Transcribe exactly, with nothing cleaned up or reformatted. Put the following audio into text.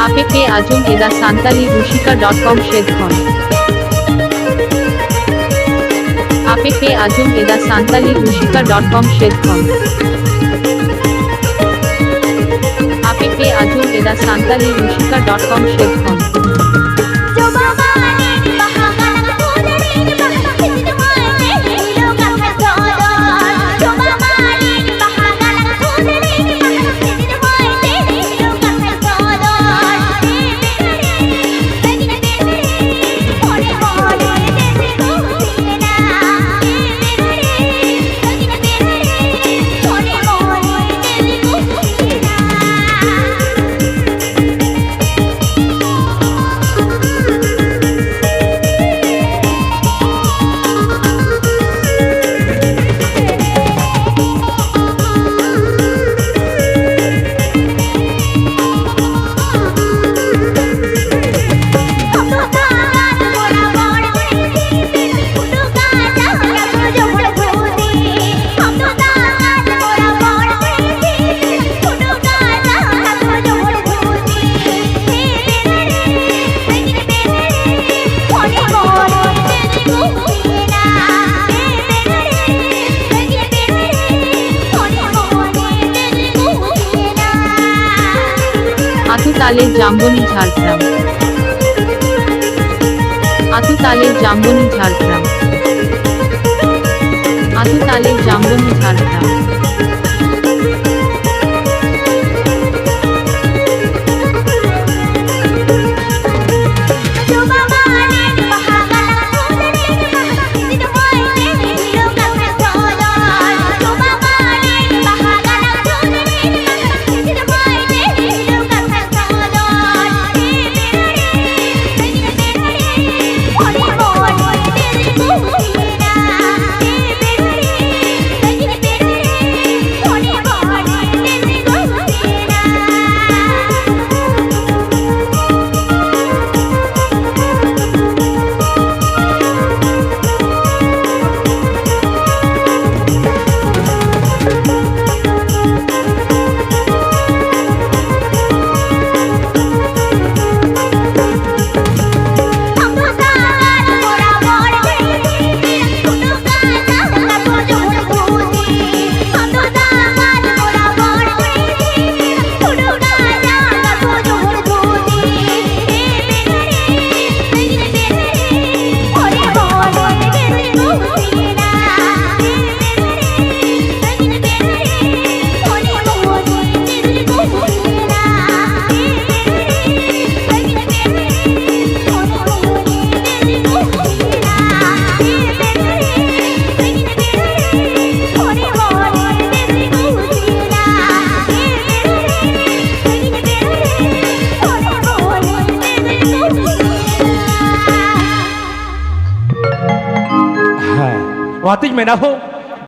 ᱟᱯᱮ ᱯᱮ ᱟᱸᱡᱚᱢ ᱮᱫᱟ ᱥᱟᱱᱛᱟᱞᱤ ᱨᱩᱥᱤᱠᱟ ᱰᱚᱴ ᱠᱚᱢ ᱥᱮᱫ ᱠᱷᱚᱱ᱾ ᱟᱯᱮ ᱯᱮ ᱟᱸᱡᱚᱢ ᱮᱫᱟ ᱥᱟᱱᱛᱟᱞᱤ ᱨᱩᱥᱤᱠᱟ ᱰᱚᱴ ᱠᱚᱢ ᱥᱮᱫ ᱠᱷᱚᱱ᱾ ᱟᱯᱮ ᱯᱮ ᱟᱸᱡᱚᱢ ᱮᱫᱟ ᱥᱟᱱᱛᱟᱞᱤ ᱨᱩᱥᱤᱠᱟ ᱰᱚᱴ ᱠᱚᱢ ᱥᱮᱫ ᱠᱷᱚᱱ᱾ ᱟᱛᱩ ᱛᱟᱞᱮ ᱡᱟᱢᱵᱚᱱᱤ ᱡᱷᱟᱲᱜᱨᱟᱢ᱾ ᱟᱛᱩ ᱛᱟᱞᱮ ᱡᱟᱢᱵᱚᱱᱤ ᱡᱷᱟᱲᱜᱨᱟᱢ᱾ ᱟᱛᱩ ᱛᱟᱞᱮ ᱡᱟᱢᱵᱚᱱᱤ ᱡᱷᱟᱲᱜᱨᱟᱢ᱾ ᱱᱚᱣᱟᱛᱤᱧ ᱢᱮᱱᱟ ᱦᱳ,